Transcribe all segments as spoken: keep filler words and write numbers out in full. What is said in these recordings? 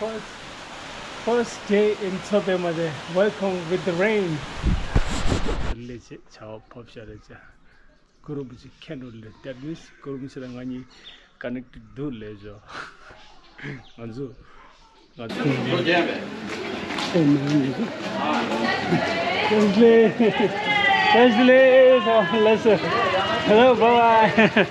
First, first day in Tsobe Male. Welcome with the rain. ལས་བྱེད་བྱ་བ་ཕོབ་ཤ་རེད་ཅེ། གུ་རུ་བུ་ཅི་ཁེན་རུ་ལས་དེར་མིས་གུ་རུ་བུ་ཅི་ལ་ང་གཉིས་ཀ་ནེག་ཊི་འདུག་ལས་བྱོ། ང་ཚོ་ང་ཚོ་Translate. Translate. Hello, bye bye.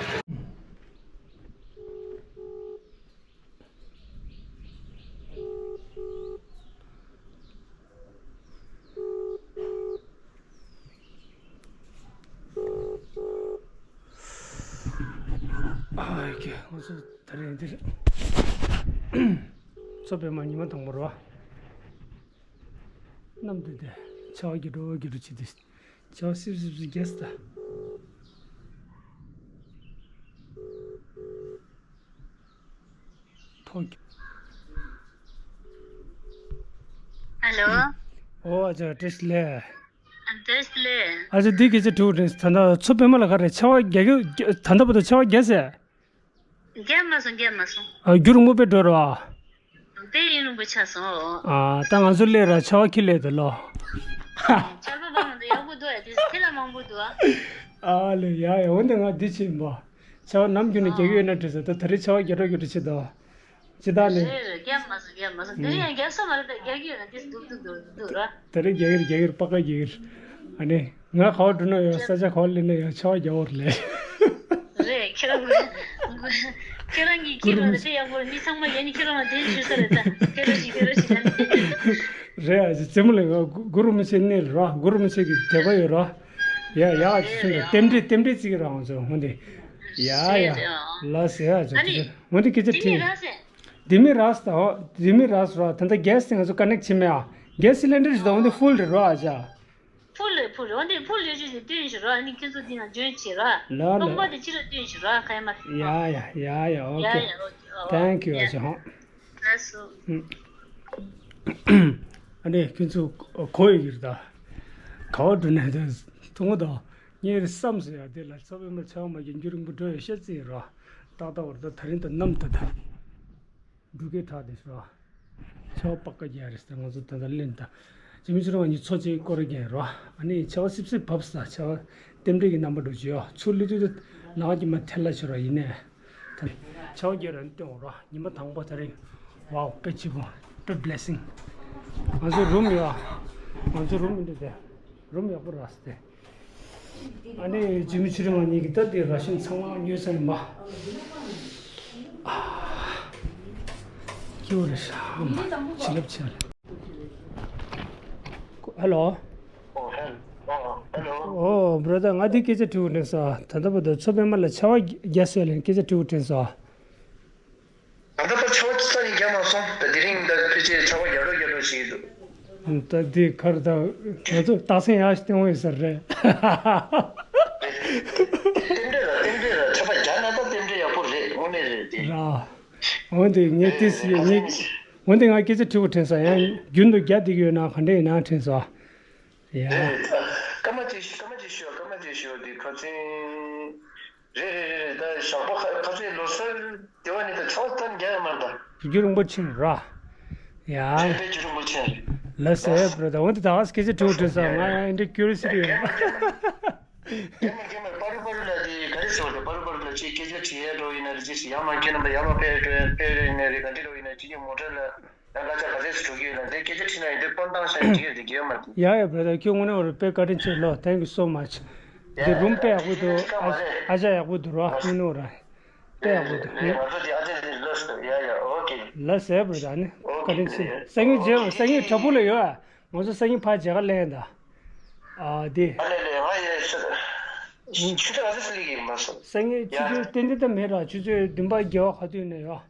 ཨ་ཀེ་ང་ཚོ་ད་རེས་འདིར་མཚོ་པདྨ་ཉི་མ་དང་པོ་རོ། གནམ་དུས་དེ་ཆར་པ་རྒྱག་འགྲོ་རྒྱག་འགྲོ་བྱེད་དུས་ཆར་པ་སིབ་སིབ་སིབ་རྒྱག་སྟེ། ཐོག་ཧ་ལོ། ཨོ་ཨ་ཅག་བཀྲ་ཤིས་བདེ་ལེགས། བཀྲ་ཤིས་བདེ་ལེགས། ཨ་ཅག་འདི་སྐད་ཆ་དྲི་བ་དྲན་སོང་། ད་ལྟ་མཚོ་པདྨ་ལ་ག་རེ་ཆར་པ་རྒྱག་གི་ད་ལྟ་བར་དུ་ཆར་པ་རྒྱག་ཟེར། རྒྱག་མ་སོང་རྒྱག་མ་སོང་། ཨ་རྒྱུན་རིང་པོ་དཔེ་འགྲོ་རོ། དཔེ་རིང་པོ་ཆགས་སོང་། ཨ་ད་ང་ཚོ་སླེབས་ར་ཆར་པ་ཁྱི་སླེབས་འདུག་ལོ། ཆར་པ་མང་འདུག་ཡག་པོ་འདུག་ཨ་དེ་ཁྱི་ལ་མང་པོ་འདུག་ཨ། ཨ་ལེ་ཡ་ཡ་འོན་ཏེ་ང་འདི་ཕྱིན་པ། ཆར་པ་ནམ་རྒྱུན་ནས་རྒྱག་གི་ཡོད་ན་དྲི་ཟེར་ད་ད་རེས་ཆར་པ་རྒྱག་འགྲོ་རྒྱག་འགྲོ་བྱེད་དོ། ཇི་ལྟར་ནི། རེད་རེད་རྒྱབ་མ་སོང་རྒྱབ་མ་སོང་དེ་རིང་ཡང་རྒྱབ་ས་མ་རེད་ད་རྒྱག་གི་ཡོད་ན་དེ་སྡུག་སྡུག་འདུག་འདུག་ར། དེ་རིང་རྒྱག་གི་རེད་རྒྱག་གི་རེད་པ་ཀ་རྒྱག་གི་རེད། ཨ་ནི། ང་ག་པར་འགྲོ་ན་ཡང་ས་ཆ་ག་པར་སླེབས་ན་ཡང་ཆར་པ་རྒྱག་འོར་ལས། རེད་ཁྱེད་རང་གི་ཁྱེད་རང་གི་ཁྱེད་རང་ལ་དེ་ཡག་པོ་རེད་མི་ཚང་མ་ཡ་ནི་ཁྱེད་རང་ལ་དེ་ཞུ་ས་རེད་ད་ཁྱེད་རང་ཞིག་ཁྱེད་རང་ཞིག་ད་ནི། རེད་ཨ་ཅེ་རྩེད་མོ་ལས་ང་གུ་རུ་མི་ཆེ་གནས་ར་གུ་རུ་མི་ཆེ་གི་དད་པ་ཡོད་ར། ཡ་ཡ་ཅེ་སུན་རེད་རྟེན་འབྲེལ་རྟེན་འབྲེལ་བརྩི་གི་ར་ང་ཚོ་ཧོན་དེ། ཡ་ཡ། ལ་ཟེ་ཡ་ཅེ་ཨ་ནི། ཧོན་དེ་སྐད་ཆ་དེ་ནི་དྲིས། ར་ཟེ། དེ་མི་རག་སྟ་ཧོ། དེ་མི་རག་སོ་ར། ད་ལྟ་གེ་སི་དེ་ང་ཚོ་ཀ་ནེག་བྱེད་མེད་ཨ། གེ་སི་སི་ལིན་ཌར་ཞིག་དང་འོ་འདི་ཕུལ་རེད་རོ་ཨ་ཅག་ཕུལ་རེད་ཕུལ་རེད། འོ་འདི་ཕུལ་ཡོད་ཅེས་ཞིག་སྟོན་ཞིག་རོ། ཨ་ནི་ཁྱེད་ཚོ་འདི་ན་འཇོན་ཆེ་རོ། ལ་ལ། རློན་པ་དེ་ཕྱི་ལ་སྟོན་ཞིག་རོ། ཨ་ཁ་ཡ་མ་རེད། ཡ་ཡ་ཡ་ཡ་ཨོ་ཡ་ཀེ། ཡ་ཨོ་ཀེ་ཨོ། Thank you ཡ། ཨ་ཅག་ཧོ། ལགས་སོ། ཨ་ནི་ཁྱེད་ཚོ་གོ་ཡི་གིར་ད། ག་པར་འགྲོ་ནས་ད་ཐུང་ངུ་དང་། ངའི་བསམ་སོ་ཡ་དེ་ལ་ཚོ་པའི་མི་ཚོ་མ་གི་འགྱུར་འགྲོ་ཡོད་ཤ་ཚིག་རོ། ཏག་ཏག་བར་དུ་ད་རིང་དུ་གནམ་དུ་ད། འབྲུག་སྐད་གྲགས་དེ་རོ། ཆར་པ་པ་ཀ་རྒྱག་རེད་ཟེར་ང་ཚོ་ད་ལྟ་ལེན་ད། ཇི་མི་ཚོ་རང་གཉིས་ཚོ་གཅིག་སྐོར་རྒྱག་རོ། ཨ་ནི་ཆར་པ་སིབ་སིབ་བབས་ས་ཆར་པ་རྟེན་འབྲེལ་གྱི་རྣམ་པ་འགྲོ་གི་ཡོད། ཚུར་སླེབས་དུས་དུ་ལག་གི་མ་ཐལ་ལ་ཆོ་རོ་ཡིན་ནས། ཆར་པ་རྒྱག་ར་ནི་སྟོན་འོ་རོ། ཉི་མ་དང་པོ་ད་རེས། ཝའོ་དཔེ་སྐྱིད་པོ། དཔེ་བི་ལེ་སིང་། ང་ཚོ་རུམ་ཡོད་ཨ། ང་ཚོ་རུམ་མི་འདུག་སྟེ། རུམ་ཡག་པོ་རག་སྟེ། ཨ་ནི་ཇི་མི་ཆུ་རིང་ང་གཉིས་ཀྱི་ད་དེ་ར་ཤིང་ཚང་མ་ཉོས་ས་ཡིན་པ། སྐྱིད་པོ་རེད་ཤག་ཨ་མ་བྱིན་རླབས་ཆེ་ལ། ཧེ་ལོ། ཨོ་ཧེ་ཨོ་ཧེ་ལོ། ཨོ་བྷ་ར་དར་ང་འདི་སྐད་ཆ་དྲི་བ་དྲན་སོང་། ད་ལྟ་བར་དུ་མཚོ་པདྨ་ལ་ཆར་པ་རྒྱག་སྲོལ་ལ་སྐད་ཆ་དྲི་བ་དྲན་སོང་། ད་ལྟ་བར་ཆར་པ་རྩ་ནས་རྒྱག་མ་སོང་། ད་དེ་རིང་ད་ཕལ་ཆེར་ཆར་པ་རྒྱག་འགྲོ་རྒྱག་འགྲོ་བྱེད་ཀྱི་འདུག་ད་འདི་གར་ད་ང་ཚོ་རྟགས་མཚན་ཡག་ཞིག་བསྟན་འོང་ཡོད་ས་རེད། རྟེན་འབྲེལ་ལ་རྟེན་འབྲེལ་ལ་ཆར་པ་རྒྱག་ན་ད་རྟེན་འབྲེལ་ཡག་པོ་རེད། དངོས་གནས་རེད་དེ། ར། འོན་ཏེ་ངས་ཏིས་ཡོད་ངས་འོན་ཏེ་ང་སྐད་ཆ་དྲི་བ་དྲན་སོང་། ཡང་རྒྱུན་དུ་རྒྱག་བསྡད་ཀྱི་ཡོད་ན་ག་འདྲ་ཡིན་ན་དྲན་སོང་། ཡ། རེད་རེད། སྐར་མ་གཅིག་སྐར་མ་གཅིག་ཞུ་སྐར་མ་གཅིག་ཞུ་དེ་ཁ་ཚིན། རེད་རེད་རེད་རེད། ད་ཞག་པོ་ཁ་ཁ་ཚོད་ལོ་སར་དེ་བ་ནི་ད་ཆོག་ཙམ་རྒྱག་ཡོད་མ་རེད་ད། རྒྱུན་རིང་པོ་ཕྱིན་ར། ཡ། རེད་རེད་རྒྱུན་རིང་པོ་ཕྱིན་རེད། ལགས་སེ་བྷ་ར་དར། འོན་ཏེ་ད་ག་སེ་སྐད་ཆ་དྲི་བ་དྲིས་སོང་། ང་ཡང་འདི་ཀུ་རི་སི་ཡོད། རྒན་མ་རྒན་མ་པ་རུ་པ་རུ་ལ་དེ་ག་རེ་ཟེར་བ་རེད། པ་རུ་པ་རུ་ལ་ཅིག་སྐད་ཆ་དྲི་ཡས་འགྲོ་ཡིན་ན་རེད། ཅིག་ཡར་མར་ཁྱེད་རྣམ་པ་ཡར་མར་ཕེབས་འགྲོ་ཡས་ཕེབས་རེད་ཡིན་ན་རེད། ག་འདྲ་འགྲོ་ཡིན་ན་ཅིག་གི་མོ་ཊ་ལ། ཡང་ད་ཆ་ག་ཚོད་ཞིག་འགྲོ་གི་ཡོད་ན་འདི་སྐད་ཆ་དྲིས་ན་ཡིན་དུས་ཕོན་བཏང་ཤག་ཡིན་གྱི་ཡོད་དེ་གི་ཡོད་མ་རེད། ཡ་ཡ་བྷ་ར་དར་ཁྱོད་དངོས་གནས་འོ་རེད་དཔེ་བཀའ་དྲིན་ཆེ་ལོ། Thank you so much། འདི་རུམ་དཔེ་ཡག་པོ་འདུག་ཨ་ཨ་ཅག་ཡག་པོ་འདུག་ར། དངོས་གནས་འོ་ར་དཔེ་ཡག་པོ་འདུག་ང་ཚོ་དེ་ཨ་ཅག་དེ་ལོས་ཡ་ཡ་ཨོ་ཀེ། ལགས་སེ་བྷ་ར་དར་ཨ་ནི་བཀའ་དྲིན་ཆེ། སང་ཉིན་མཇལ་སང་ཉིན་བྲག་ཕུག་ལ་ཡོད་ཨ། ང་ཚོ་སང་ཉིན་ཕར་མཇལ་ཁ་ལེན་ད། ཨ་དེ། ཨ་ལེ་ལེ་ང་ཡ་ཆུ་ཚོད་ཨ་ཟི་སི་ལི་གི་མ་སོང་། སང་ཉིན་ཆུ་ཚོད་ཏན་ཏན་ད་མེད་ར། ཆུ་ཚོད་བདུན་པ་བརྒྱད་པ་ག་དུས་ནས་ཡོད།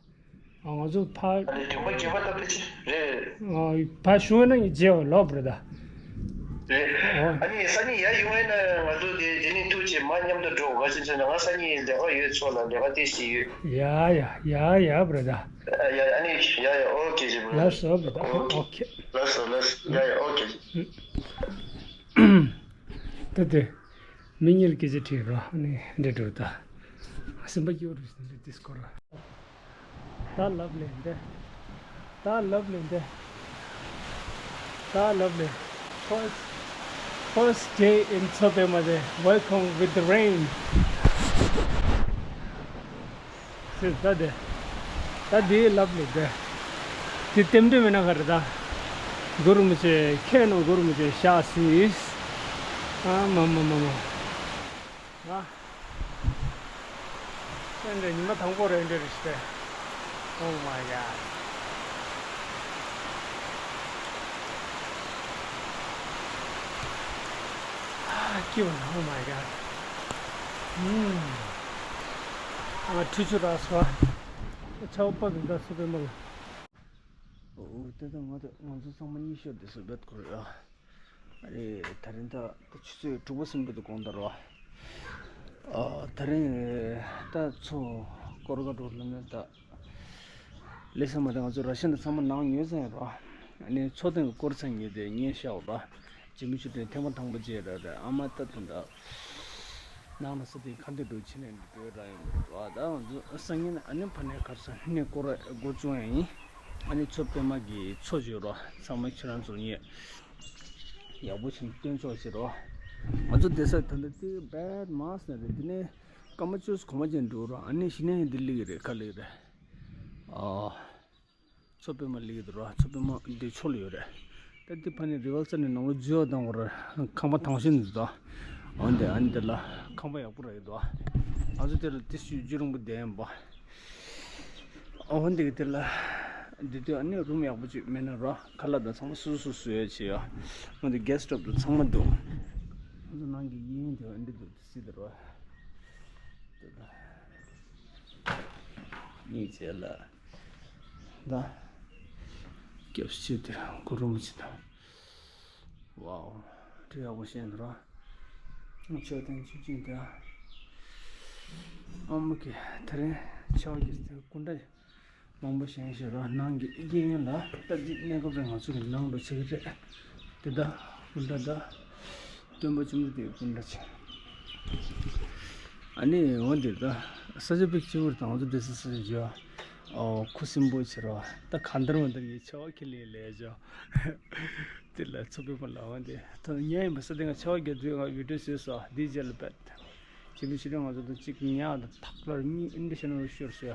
ང་ཚོ་ཕ། ཨ་ནི་དུས་མ་རྒྱུན་པ་ལྟ་བུ་ཅིག་རེད། ཕ་ཞུ་ན་ངས་མཇལ་བ་ལོག་བར་ད། རེད། ཨ་ནི་སང་ཉིན་ཡར་ཡོང་བས་ན་ང་ཚོ་དེ་དེ་ནི་ཐུགས་རྗེ་མ་མཉམ་དུ་འགྲོ་དགའ་ཆེན་ཆེ་ན་ང་སང་ཉིན་ལས་ཀ་ཡོད་ཚོ་ལ་ལས་ཀ་ཏོག་ཙམ་ཡོད། ཡ་ཡ་ཡ་ཡ་བར་ད། ཡ་ཡ་ཨ་ནི་ཡ་ཡ་ཨོ་ཀེ་ཞེ་བར། ལགས་སོ་བར་ད་ཨོ་ཀེ། ལགས་སོ་ལགས་སོ་ཡ་ཡ་ཨོ་ཀེ། ད་དེ། མི་གཉིས་ལ་སྐད་ཆ་དྲིས་རོགས་ཨ་ནི་འདྲེ་འགྲོ་ད། སེམས་པ་སྐྱིད་པོ་འདུག་ཟེར་འདི་སྐོར་ལ། ད་ལབ་ལས་འདི། ད་ལབ་ལེ་འདི། ད་ལབ་ལེ། First, first day in Tsobe Made. Welcome with the rain. ཟེར་ད་དེ། ད་དེ་ལབ་ལེ་དེ། དེ་ལྟེམ་ལྟེམ་མེད་ན་ག་རེ་ད། གུ་རུ་མི་ཆེ་ཁྱེད་ནང་གུ་རུ་མི་ཆེ་ཤ་སིས། ཨ་མ་མ་མ་མ། ང་། ཨེ་འདྲ་ཉི་མ་དང་པོ་རེད་འདྲ་རེད་ཤི། Oh my god. ཨ་སྐྱིད་པ་ན། Oh my god. ཨུམ། ཨ་ཁྲུས་ཆུ་རག་སོ། ཆར་པ་བབས་འདུག་ད་སུ་པའི་མང་། ཨོ་དེ་ད་ང་ད་ང་ཚོ་ཚང་མ་གཉིད་ཤོར་དེ་སུ་བེད་ཁོ་རེད་ཨ། ཨ་རེ་ད་རིང་ད་ད་ཆུ་ཚོད་དྲུག་པ་སུམ་པ་དུ་དགོང་དར་བ། ཨ་ད་རིང་ད་ཚོ་སྐོར་ག་འགྲོ་ལ་ནི་ད། ལས་ས་མ་ད་ང་ཚོ་ར་ཤ་འདི་ཚང་མ་ནང་ཉོས་ཚར་ཡིན་རོ། ཨ་ནི་མཚོ་སྟེང་གི་སྐོར་ཚང་ཉོས་ཏེ་ཉེ་ཤག་རོ། ཇི་མི་ཆུ་ཏན་ཐེངས་མ་དང་པོ་བརྗེ་ར་ར་ཨ་མ་ད་དུ་འདྲ། ནང་ན་ས་དེ་ཁ་འདི་འགྲོ་ཕྱི་ནས་འགྲོ་ར་ཡོང་རོ། ད་ང་ཚོ་སང་ཉིན་ཨ་ནི་ཕ་ནས་གར་སང་ནས་སྐོར་འགོ་བཙུགས་ཡ་ཡིན། ཨ་ནི་མཚོ་པད་མ་གི་མཚོ་བརྗོད་རོ། ཚང་མ་ཁྱེད་རང་ཚོ་ཉེ། ཡག་པོ་ཞིག་སྟོན་ཆོག་ཞེས་རོ། ང་ཚོ་བསྡད་ས་ད་ལྟ་དེ་བེད་མ་སོང་རེད། དེ་ནས་སྐར་མ་བཅུ་གོང་མ་ཅན་འགྲོ་རོ། ཨ་ནི་གཞི་ནས་འདི་ལིག་རེད་ཁ་ལིག་རེད། ཨ། མཚོ་པད་མ་ལིག་འདུག་རོ། མཚོ་པད་མ་འདི་ཕྱོགས་ལ་ཡོད་རེད། ད་འདི་ཕ་ནི་རི་ཝལ་ས་ནས་ནང་ལོ་རྒྱུས་དང་བར་ཁང་པ་དང་ཤིན་འདུག་ད། འོན་ཏེ་ཨ་ནི་འདི་ལ་ཁང་པ་ཡག་པོ་རེད་འདུག་ང་ཚོ་དེ་ལ་དེ་ཞུ་རྒྱུ་རིང་པོ་བསྡད་ཡིན་པ། འོན་ཏེ་དེ་ལ་འདི་དུས་ཨ་ནི་རུམ་ཡག་པོ་ཅིག་མེད་ན་རོ། ཁ་ལག་དང་ཚང་མ་སོ་སོ་སོ་ཡོད་ཆེ་ཡ། འོན་ཏེ་གེ་སི་ཊོབ་དང་ཚང་མ་འདུག་ང་ཚོ་ནང་གི་གཡས་གཡོན་དེ་འདི་འདུག་སྲིད་དེ་རོ། དེ་ལ་གཉིས་བྱས་ལ། ད། སྐྱབས་སུ་མཆི་དེ་གུ་རུ་མི་ཆེ་དང་། ཝའོ། དྲི་ཡག་པོ་བཤད་འདུག་ར། མཆོད་རྟེན་ཆུ་སྦྱིན་དེ། ཨ་མ་གི་དེ་རིང་ཆར་པ་གི་དེ་སྐུ་འདྲ་མང་པོ་བཞེངས་ཤིག་ར། ནང་གི་གཡས་གཡོན་ལ་ད་འདི་གནས་སྐབས་རེད། ང་ཚོ་གི་ནང་དུ་ཆེ་གི་རེད། དེ་ད་སྐུ་འདྲ་ད་སྟོན་པ་བཅོམ་ལྡན་འདས་སྐུ་འདྲ་ཆེ། ཨ་ནི་འོ་འདི་ད་ས་ཆ་པིག་ཅིག་བར་དང་ང་ཚོ་འདི་ས་ས་ཆ་བརྗོད། ཨོ་ཁུ་སིམ་པོ་བྱེད་རོགས། ད་གང་ལྟར་མ་ལྟར་ངས་ཆར་པ་ཁྱེར་ལེ་ལས་བྱོས། དེ་ལ་ཚོ་པའི་མ་ལ་འོ་འདི་ད་ཉལ་ཡིན་པ་ས་དེ་ང་ཆར་པ་རྒྱག་དུས་ང་བི་ཌིའོ་བཟོས་སོ། འདི་རྗེས་ལ་བེད། ཇི་མི་ཤི་རེ་ང་ཚོ་ད་གཅིག་ཉལ་ད་ཐག་ལར་གཉིས་ཨིན་དི་ཤ་ནལ་ཤོར་སོ་ཡ།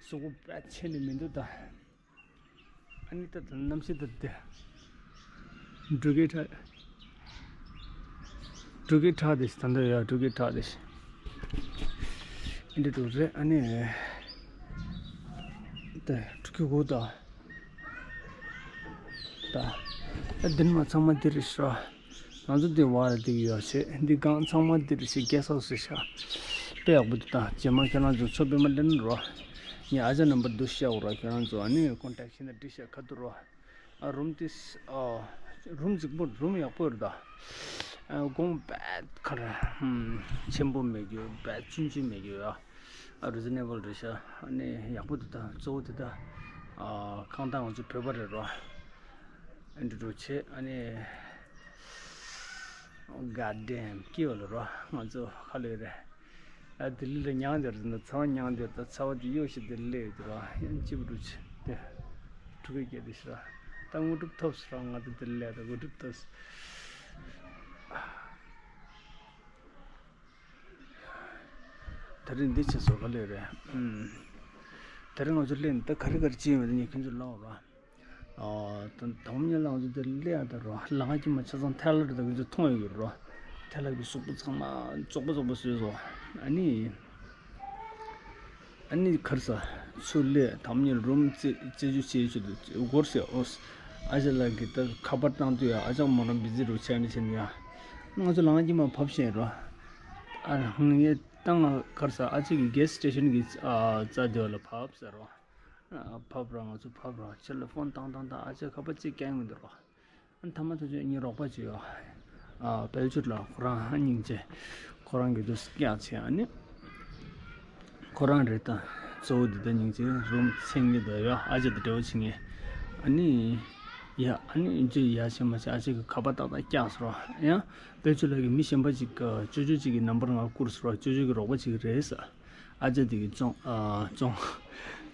གཟུགས་པོ་བེད་ཆེ་ནི་མི་འདུག་ད། ཨ་ནི་ད་ད་གནམ་གཤིས་ད་དེ། འབྲུག་གི་ཁྲ། འབྲུག་གི་ཁྲ་དེ་ཞིག་ད་འདོད་ཡ། འབྲུག་གི་ཁྲ་དེ་ཞིག་ཨ་འདི་འདུག་རེད། ཨ་ནི། ད་འབྲུག་གི་འུ་ད། ད། ཨ་འདི་ནི་མ་ཚང་མ་འདི་རེད་ཤག་ང་ཚོ་འདི་བར་འདི་ཡོད་ཆེ། འདི་གང་ཚང་མ་འདི་རེད་ཤག་གེ་སི་ཧའུ་སི་རེད་ཤག་དཔེ་ཡག་པོ་འདུག་ད་རྗེས་མ་ཁྱེད་རང་ཚོ་ཚོ་པའི་མ་ལེན་རོགས། ངས་ཨ་ཅག་ནམ་བར་འདུག་བཤད་འོ་ར། ཁྱེད་རང་ཚོ་ཨ་ནི་ཀོན་ཊེག་བྱས་ན་འགྲིག་ཤག་ཁ་ཐུག་རོགས། ཨ་རུམ་ཏིས་ཨ། རུམ་རྫིག་པོ། རུམ་ཡག་པོ་རེད་ད། ཨ་གོང་བེད་ཁར་ཧུམ་ཆེན་པོ་མེད་རྒྱུ། བེད་ཆུང་ཆུང་མེད་རྒྱུ་ཡ། ཨ་རི་ཛི་ནེ་བལ་རེད་ཤག་ཨ་ནི་ཡག་པོ་འདུག་ད་གཙོ་བོ་དེ་ད་ཨ་ཁང་ད་ང་ཚོ་བོད་པ་རེད་རོ། ཨ་འདི་འགྲོ་ཆེ། ཨ་ནི་God damn སྐྱིད་པ་ལ་རོ། ང་ཚོ་ཁ་ལོས་རེད། ཨ་ལྡི་ལི་ལ་མྱང་འདིར་ཟིན་ན་ཚ་བ་མྱང་འདིར་ད་ཚ་བ་དེ་གཡོ་ཞིག་ལྡི་ལི་ལས་ཡོད་དེ་ར། ཡང་ཅི་བུ་རུ་ཆི་དེ་ཕྲུ་གུའི་སྐད་དེ་ཤི་ར། ད་དངོས་གྲུབ་ཐོབ་སོ་ར། ང་ད་ལྡི་ལི་ལ་ད་དངོས་གྲུབ་ཐོབ་སོ། ད་རིང་འདི་ཆེ་སོ་ག་ལེ་རེད། ཨུམ། ད་རིང་ང་ཚོ་ལེན་ད་ག་རེ་ག་རེ་ཅི་ཡོད་མེད་ད་ཉེ་ཁྱོད་ཚོ་ལོག་ར། ཨ་ད་དང་མཉམ་ལ་ང་ཚོ་འདིར་སླེབས་ཡ་ད་རོ། ལ་ང་ཅི་མ་ཆ་ཚང་ཐལ་ལར་ད་ང་ཚོ་མཐོང་ཡོད་རོ། ཐལ་ལར་གི་གཟུགས་པོ་ཚང་མ་བཙོག་པ་བཙོག་པ་བཟོས་སོ། ཨ་ནི། ཨ་ནི་གར་ས་ཚུར་སླེབས་དང་མཉམ་རུམ་རྩེ་རྩེ་རྒྱུ་བྱེད་ཆུ་དུ་སྒོར་སེ་ཨོ། ཨ་ཅག་ལགས་ཀྱིས་ད་ཁ་པར་བཏང་དུས་ཡ་ཨ་ཅག་མོ་རང་བི་ཛི་རུ་ཆགས་ནི་བྱས་ནི་ཡ། ང་ཚོ་ལ་ང་ཅི་མ་བབས་ཤེས་རོ། ཨ་ངས་ད་ང་གར་ས་ཨ་ཅག་གི་གེ་སི་སི་ཊེ་ཤན་གི་ཨ་རྩ་དེ་བ་ལ་བབས་ཟེར་རོ། ཕབ་ར། ང་ཚོ་ཕབ་ར། ཕྱིར་ལ་ཕོན་བཏང་བཏང་བཏང་ཨ་ཅག་ཁ་པར་གཅིག་རྒྱག་མི་འདུག་རོ། ཨ་ཐ་མ་ཐུག་ཆེ་ངའི་རོགས་པ་ཅིག་ཡོད། ཨ་དཔལ་ཆུ་ལ་ཁོ་རང་ཨ་སྙིང་རྗེ། ཁོ་རང་གི་དུས་སུ་སྐྱག་ཆེ་ཨ་ནི། ཁོ་རང་རེད་ད། གཙོ་བོ་འདི་ད་སྙིང་རྗེ་རུམ་མཚན་གི་ད་ཡོད་ཨ་ཅག་དང་འབྲེལ་བ་བྱེད་ངེས། ཨ་ནི། ཡ་ཨ་ནི་ཅི་ཡ་ཆེ་མ་ཆེ་ཨ་ཅག་གི་ཁ་པར་ཏག་ཏག་སྐྱག་སོང་རོ། ཡང་དཔལ་ཆུ་ལགས་ཀྱིས་མི་གཞན་པ་ཅིག་ཅོ་ཅོ་ཅིག་གི་ནམ་བར་ང་བསྐུར་སོང་རོ། ཅོ་ཅོ་གི་རོགས་པ་ཅིག་རེད་ས། ཨ་ཅག་དེ་གི་ཅོང་ཨ་ཅོང་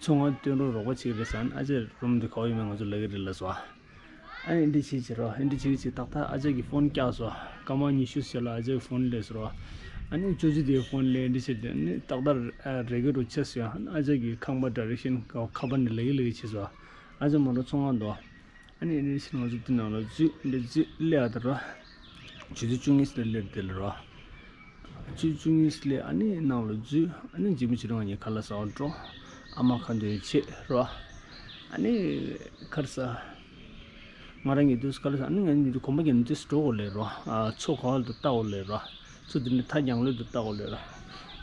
ཚོང་ཁང་སྟོན་རོགས་རོགས་པ་བྱེད་ཀྱི་རེད་ཟེར། ཨ་ཅག་རུམ་དེ་ག་པར་ཡོད་མེད་ང་ཚོ་ལབ་ཀྱི་རེད་ལབ་སོང་། ཨ་ནི་འདི་བྱེད་བྱེད་རོགས། ཨ་འདི་བྱེད་བྱེད་ཏག་ཏག་ཨ་ཅག་གི་ཕོན་བཀྱགས་སོང་། སྐར་མ་ཉི་ཤུ་ཞིག་ལ་ཨ་ཅག་གི་ཕོན་སླེབས་སོང་། ཨ་ནི་ཅོ་ཅོ་དེའི་ཕོན་སླེབས། འདི་བྱེད་དེ་ནི་ཏག་ཏག་རེ་གི་རུ་ཆགས་སོང་། ཨ་ཅག་གི་ཁང་པ་ཌའི་རེག་ཤན་ཁ་པར་ནས་ལབ་ཀྱི་ལབ་ཀྱི་བྱས་སོང་། ཨ་ཅག་མ་འགྲོ་ཚོང་ཁང་དུ། ཨ་ནི་ཨ་ནི་ཕྱིར་ང་ཚོ་དེ་ནང་ལ་འཛུལ། འདི་འཛུལ་སླེབས་ཨ་ད་རོ། ཆུ་ཚོད་བཅུ་གཉིས་ལ་སླེབས་དེ་ལ་རོ། ཆུ་ཚོད་བཅུ་གཉིས་སླེབས། ཨ་ནི་ནང་ལ་འཛུལ། ཨ་ནི་འཇིགས་མེད་ཆོས་སྒྲོན་ང་གཉིས་ཁ་ལག་ཟ་བར་འགྲོ། ཨ་མ་ཁ་འདོན་བྱེད་རོ། ཨ་ནི་ཁ་ལག་ཟ། ང་རང་གཉིས་དུས་ཁ་ལག་ཟ། ཨ་ནི་ང་གཉིས་དུས་གོམ་པ་རྒྱག་ནས་དུས་འགྲོ་དགོས་ལེ་རོ། ཨ་མཚོ་ག་བ་ལ་དུ་ལྟ་དགོས་ལེ་རོ། མཚོ་འདི་ནས་ཐག་རྒྱང་ལོས་དུ་ལྟ་དགོས་ལེ་རོ།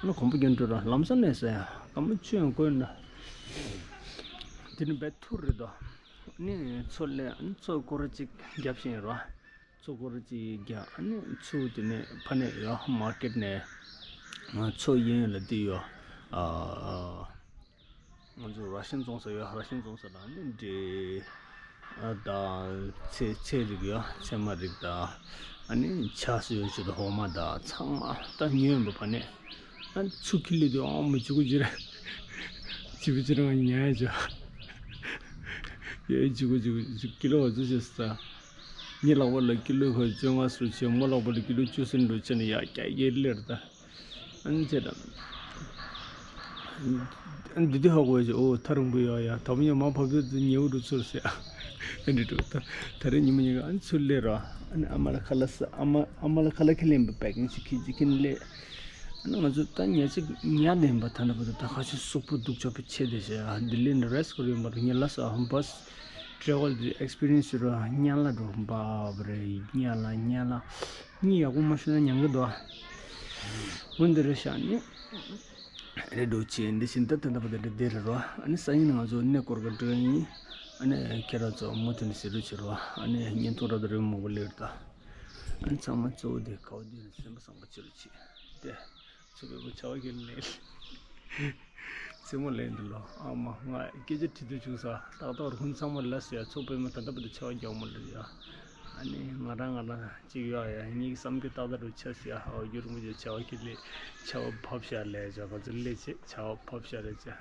ཨ་ནི་གོམ་པ་རྒྱག་འགྲོ་རོ། ལམ་སང་ནས་ཟ་ཡ་སྐར་མ་བཅུ་ཡང་འགོར་ན། དེ་ནི་བས་ཐུར་རེད་དོ། ནི་མཚོ་ལས་མཚོ་སྐོར་གཅིག་བརྒྱབ་ཤེས་རོ། མཚོ་སྐོར་གཅིག་བརྒྱབ། ཨ་ནི་མཚོ་དེ་ནས་ཕ་ནས་ཡོ་མར་ཀེཊ་ནས་མཚོ་གཡས་གཡོན་ལ་དེ་ཡོ། ང་ཚོ་ར་ཤན་བཙོང་ས་ཡོ། ར་ཤན་བཙོང་ས་དང་ནི་འབྲས་དང་ཚལ་ཚལ་རིགས་ཡོ། ཚལ་མ་རིགས་དང་། ཨ་ནི་ཆ་སུ་ཡོ་ཆུ་དང་འོ་མ་དང་ཚང་མ་ད་ཉོས་ཡོད་པ་ཕ་ནས། ཨ་ཆུ་ཁྱི་ལི་དུ་ཨང་མི་ཆུ་གུ་ཅི་རེད། ཅི་བུ་ཅི་རང་ཉ་ཡ་ཅོ། ཡོད་ཅི་གུ་ཅི་གུ་ཅི་ཀི་ལོ་བ་ཚོ་ཅི་ས། ཉི་ལག་པ་ལ་ཀི་ལོ་ཁ་བཅོ་ལྔ་སུ་ཆེ། མོ་ལག་པ་ལ་ཀི་ལོ་བཅུ་སུ་འགྲོ་ཆེ་ན་ཡ་ཀྱ་ཡེ་ལེར་ད། ཨ་ནི་ཅེ་ད། ཨ་ནི་འདི་དུས་ཧ་གོ་ཅི། ཨོ་ཐ་རུང་བུ་ཡོ་ཡ་ཐོམ་ཡོ་མ་ཕབ་ཚོད་དུ་ཉེ་བོ་རུ་ཚུར་ཟེར། ཨ་འདི་འགྲོ་ད། ད་རེ་ཉི་མ་ཉི་ག་ཨ་ནི་ཚུར་ལེ་ར། ཨ་ནི་ཨ་མ་ལ་ཁ་ལ་ས། ཨ་མ་ཨ་མ་ལ་ཁ་ལ་ཁི་ལེན་པ་པེག་ནི་ཅི་ཁི་ཅི་ཁི་ལེ། ང་ཚོ་ད་ཉལ་ཚིག་ཉལ་ལེན་པ་ད་ནི་བུ་ད་ཁ་ཆུ་སུག་པོ་སྡུག་ཅོག་པོ་ཆེ་དེ་ཤ་ལྡི་ལི་ནས་རེ་སི་ཀོ་རི་མ་རུ་ཉལ་ལ་ས་བྷ་སི་ཊེ་རེ་ཝལ་དེ་ཨེག་སི་པི་རི་ཡན་སི་རུ་ཉལ་ལ་འགྲོ་བབ་རེ་ཉལ་ལ་ཉལ་ལ་གཉིད་ཡག་པོ་མ་ཤོར་ན་ཉང་གི་འདུག་འོན་ཏེ་རེ་ཤ་ནི་རེ་འགྲོ་ཆེ་འདི་བཞིན་ད་ད་ད་བུ་ད་འདི་དེ་རེ་རོ། ཨ་ནི་ས་ཡིན་ང་ཚོ་གནས་སྐོར་ག་འགྲོ་ཡིན། ཨ་ནི་ཁྱེད་རང་ཚོ་མུ་མཐུད་ནས་ཟེར་རུ་ཆེ་རོ། ཨ་ནི་བརྙན་ཐུང་ར་ད་རེ་མོ་བོ་ལེར་ད། ཨ་ནི་ཚང་མ་གཙོ་བོ་དེ་གའོ་དེ་ནི་སེམས་པ་བཟང་པོ་བྱེད་རོགས་བྱེད་དེ། ཚོ་བའི་བུ་ཆ་བ་གྱེར་ནས་རྩེད་མོ་ལེན་འདུག་ལོ། ཨ་མ་ང་སྐད་ཆ་དྲི་དུས་བྱུང་ས་ཏག་ཏག་རུ་ཁུན་ཚང་མ་ལ་ཟེར་ཡ། ཚོ་བའི་མ་ད་ལྟ་བུ་དེ་ཆ་བ་རྒྱག་མོ་ལེ་ཡ། ཨ་ནི་ང་རང་ང་རང་གཅིག་ཡོད་ཡ། གཉིས་བསམ་གྱི་ཏག་ཏག་རུ་ཆ་ཟེར་ཡ། ཨོ་རྒྱུ་རུ་མོ་ཆ་བ་གྱེར་ལེ་ཆ་བ་ཕབ་ཤ་ལེ་ཇ་ག་ཚོད་ལེ་ཆེ་ཆ་བ་ཕབ་ཤ་ལེ་ཇ།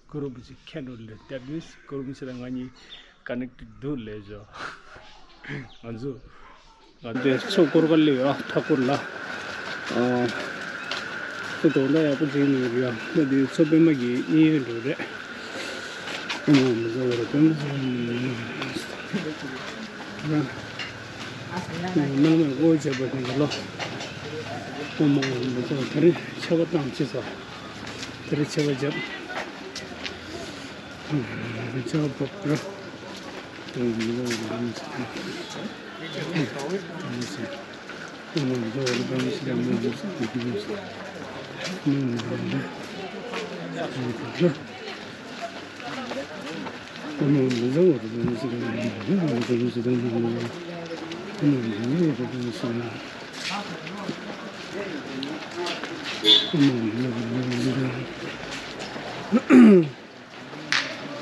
ཀུ་རུ་བུ་ཅི་ཁེན་རུ་ལེ། That means ཀུ་རུ་བུ་ཅི་ལ་ང་གཉིས་ཀ་ནེག་ཊེཌ་འདུག་ལེ་ཇོ། ང་ཚོ་ང་དེ་ཚོ་སྐོར་ག་ལེ་ཡོད་ཨ་ཐ་སྐོར་ལ། ཨ་ཚོ་དོན་དག་ཡག་པོ་ཅིག་ནི་ཡོད་ཡ། ད་དེ་ཚོ་པད་མ་གི་གཉིས་ཡོད་འགྲོ་རེད། ཨ་མ་མི་ཚོ་རེད་པད་མ་ཚོ་ར། ནང་མ་སྒོ་བྱས་པ་དེ་ལོ། ཨ་མ་མི་ཚོ་ད་རེ་ཆ་བ་བཏང་ཅི་ས། དེར་ཆེ་བ་བརྒྱབ། ཆེ་བ་བབ་ར།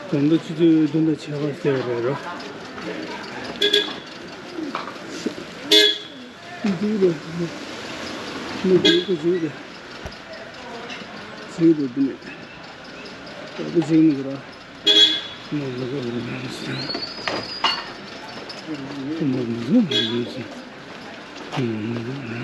གང་འདྲ་སྤྱི་འཐུས་བདུན་དང་ཕྱེད་ཀ་ཟེར་བ་རེད་རོ། འདི་རེད། མི་འདི་ག་ཟིག་རེད། ཟིག་རེད་འདི་ནས། ད་ག་ཟིག་མི་འདུག་ར། མི་འདི་ག་རེད་ཟེར། མི་འདི་ག་རེད་ཟེར། མི་འདི་ག་རེད་ཟེར།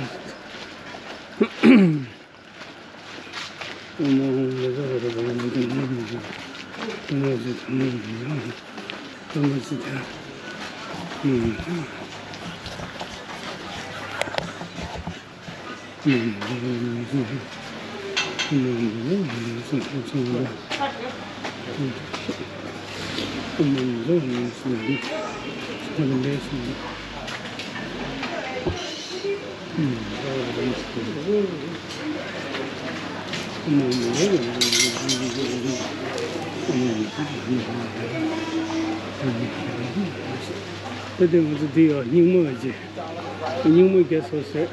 ད་དེ་ང་ཚོ་འདི་ཡང་སྙིང་མོ་ཡོད་ཀྱི། སྙིང་མོ་རྒྱ་སོ་ཟེར།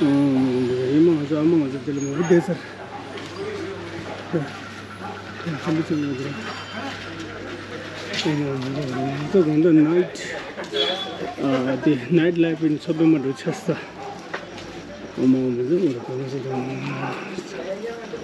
ཨ་མ་ང་ཚོ་ཨ་མ་ང་ཚོ་དེ་ལ་མང་པོ་བསྡད་ས་རེད། ཧམ་པ་ཅིག་ཡོད་རེད། ཨ་མ་ང་ཚོ་གང་ལྟར་ནའིཊ། ཨ་དེ་ནའིཊ་ལའིཕ་ཡིན་ཚོ་པད་མ་འགྲོ་ཆ་ས། ཨ་མ་ང་ཚོ་ང་ཚོ་གང་ཚོ་དང་།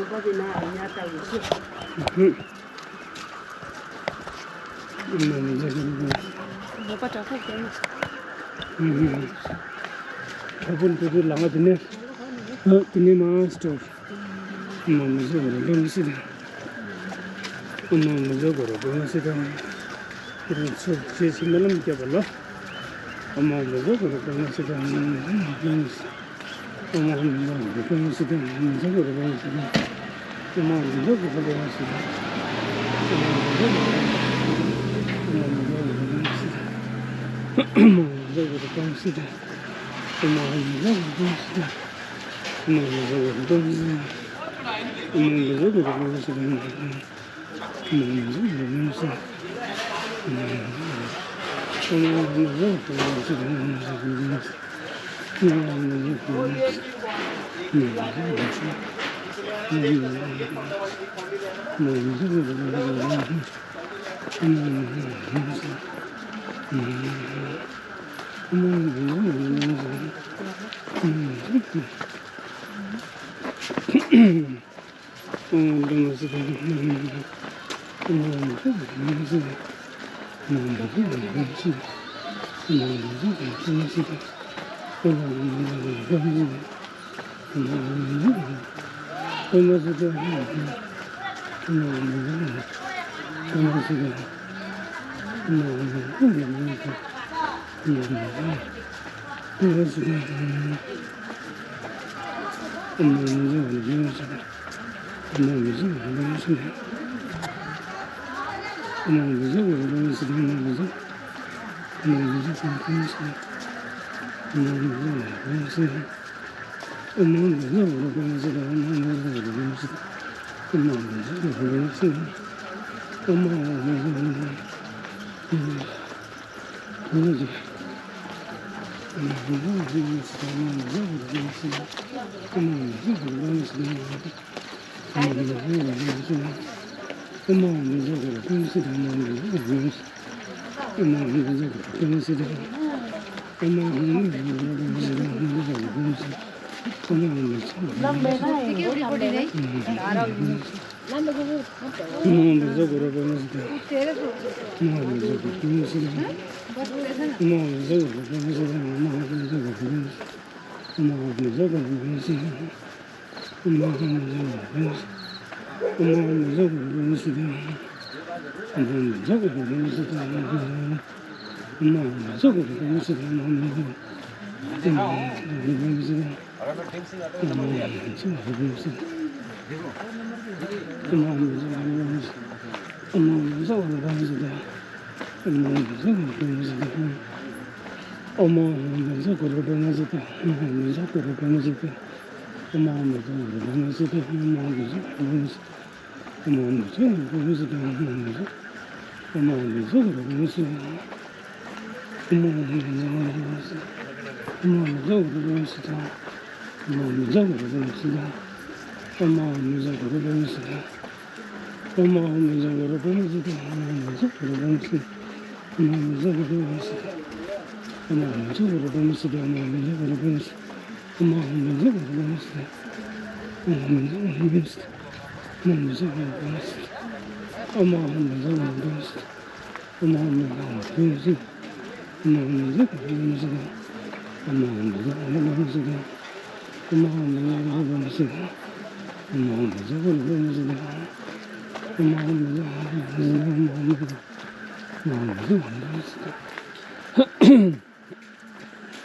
ཡོང་པ་དེ་ན་ཉ་ལྟ་བུ་ཞིག་ཨ་མ་མི་ཚེ་གི་རིག་པ། མོ་པ་དྲག་ཐབས་ཀྱང་། ཁ་ཕུན་ཏུ་ཏུ་ལ་ང་དེ་ནས། ཨ་དེ་ནས་མ་སྟོར། ཨ་མ་མི་ཚེ་གི་རིག་པ་མི་སྲིད་དང་། ཨ་མ་མི་ཚེ་གི་རིག་པ་མི་སྲིད་དང་། དེ་རིང་ཚུར་རྗེས་སུ་སྨོན་ལམ་བརྒྱབ་པ་ལ། ཨ་མ་མི་ཚེ་གི་རིག་པ་མི་སྲིད་དང་། ཨ་མ་མི་ཚེ་གི་རིག་པ་མི་སྲིད་དང་། ཨ་མ་མི་ཚེ་གི་རིག་པ་མི་སྲིད་དང་། ཨ་མ་མི་ཚེ་གི་རིག་པ་མི་སྲིད་དང་། ཨ་མ་མི་ཚེ་གི་རིག་པ་མི་སྲིད་དང་། ཨ་མ་མི་ཚེ་གི་རིག་པ་མི་སྲིད་དང་། ཨ་མ་མི་ཚེ་གི་རིག་པ་མི་སྲིད་དང་། ཨ་མ་མི་ཚེ་གི་རིག་པ་མི་སྲིད་དང་། ཨ་མ་མི་ཚེ་གི་རིག་པ་མི་སྲིད་དང་། ཨ་མ་མི་ཚེ་གི་རིག་པ་མི་སྲིད་དང་།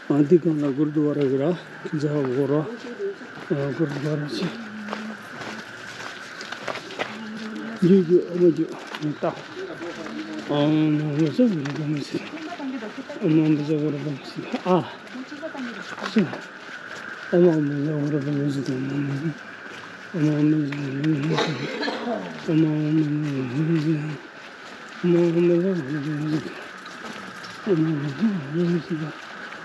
ཨ། འདི་གང་ལ་གུར་དུ་ཝ་ར་གི་ར། ཇ་བོ་ར། ཨ། གུར་དུ་ཝ་ར་ཆེ། རྒྱུ་རྒྱུ་ཨ་མ་རྒྱུ། ད། ཨ་མ་མ་ཟ་གུར་དུ་མ་ཟ། ཨ་མ་མ་ཟ་གུར་དུ་མ་ཟ། ཨ། སུ། ཨ་མ་མ་ཟ་གུར་དུ་མ་ཟ། ཨ་མ་མ་ཟ། ཨ་མ་མ་ཟ། ཨ་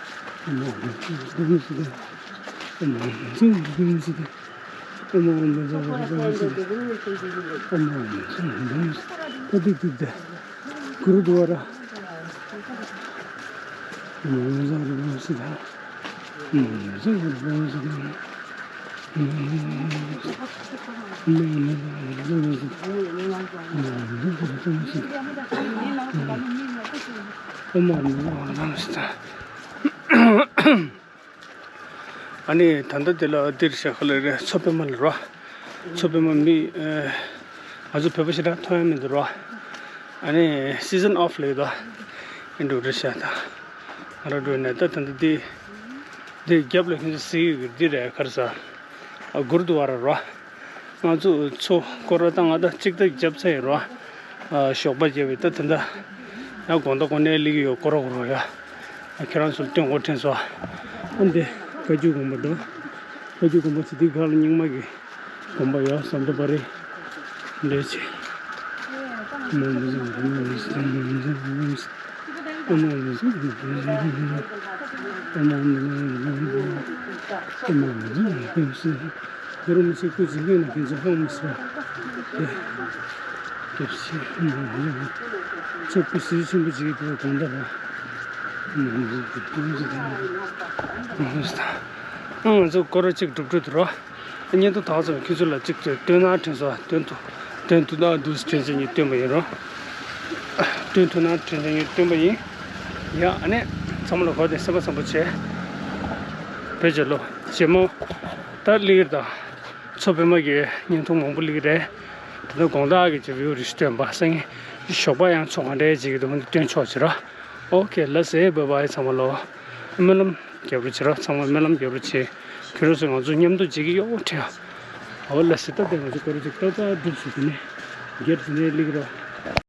མ་མ་ཟ། ཨ་ནི་ད་ལྟ་དེ་ལ་འདིར་བཞག་ག་ལ་རེད། མཚོ་པདྨ་ལ་རོ། མཚོ་པདྨ་མི་ཨ། ང་ཚོ་བོད་པ་ཞེ་དྲག་མཐོང་ཡ་མི་འདུག་རོ། ཨ་ནི་སི་ཛན་ཨོཕ་ལ་ཡོད་དོ། ཨེ་འགྲོ་རེད་ཤག་ད་ང་རང་འགྲོ་ནས་ད་ད་ལྟ་འདི། འདི་རྒྱབ་ལ་ཁྱེད་ཚོ་གཟིགས་ཡོད་ཀྱི་འདི་རེད། ག་རེ་ཟ། ཨ། གུར་དུ་ཝ་ར་རོ། ང་ཚོ་ཚོ་སྐོར་ར་ད་ང་ད་གཅིག་ད་རྒྱབ་ཚར་ཡོད་རོ། ཨ། ཞོགས་པ་རྒྱབ་ཡོད། ད་དེ་འདྲ་ཡང་དགོང་དག་དགོང་ནས་སླེབས་ཀྱི་ཡོད། སྐོར་ར་སྐོར་ར་ཡ། ཨ། ཁྱེད་རང་ཚོར་སྟོན་དགོས་དྲན་སོང་། ཨ། འདི་བཀའ་བརྒྱུད་དགོན་པ་དང་། བཀའ་བརྒྱུད་དགོན་པ་ཚོ་འདི་ག་ལ་རྙིང་མ་གི་དགོན་པ་ཡ། ཟམ་ཐོ་པ་རེད། འདྲ་ཆེ། ཁྱོད་རང་མི་ཤེས་སྐུ་མཇིང་པའི་ནང་གི་འཛིན་སྤོང་མི་ཤེས་ར། ཁྱོད་སྐུ་གཟི་བརྗིད་ཆེན་པོ་ཅིག་གི་དགོངས་དག་ར། ཨང་ང་ཚོ་སྐོར་ར་གཅིག་གྲུབ་གྲུབ་འདུག་ར། བརྙན་ཐུང་དག་ཙམ་ཁྱོད་ཚོ་ལ་གཅིག་ཚོས་སྟོན་ན་དྲན་སོང་། སྟོན་ཐུབ་སྟོན་ཐུབ་ན་འདུག་དྲན་བྱས་ནས་སྟོན་པ་ཡིན་ར། སྟོན་ཐུབ་ན་དྲན་བྱས་ནས་སྟོན་པ་ཡིན། ཡ་ཨ་ནི་ཚང་མ་ལ་གོ་དེ་སེམས་པ་བཟང་པོ་བྱས། བོད་ཀྱི་ལོ་རྗེས་མ་ད་ལིར་དང་མཚོ་པདྨ་གི་བརྙན་ཐུང་མང་པོ་ལིར་རེད། དེ་ནས་དགོང་དག་གི་ཅི་བིའུ་རི་སྟོན་པ་སང་ཉིན་ཞོགས་པ་ཡང་མཚོ་ག་འདྲས་ཅིག་གི་དུ་སྟོན་ཆོག་ཅི་ར། ཨོ་ཁེ་ལ་སེ་བྷའི་བྷའི་ཚང་མ་ལོ། སྨོན་ལམ་རྒྱབ་རོགས་བྱེད་ར། ཚང་མ་སྨོན་ལམ་རྒྱབ་རོགས་བྱེད། ཁྱོད་རང་ཚོ་ང་ཚོ་མཉམ་དུ་བྱེད་ཀྱི་ཡོད་དྲན། ཨོ་ལ་སེ་ད་དེ་ང་ཚོ་སྐོར་ཅིག་ཏག་ཏག་སྒྲུབ་སུ་དེ་ནས་སྒེར་དེ་ནས་ལིག་རོགས།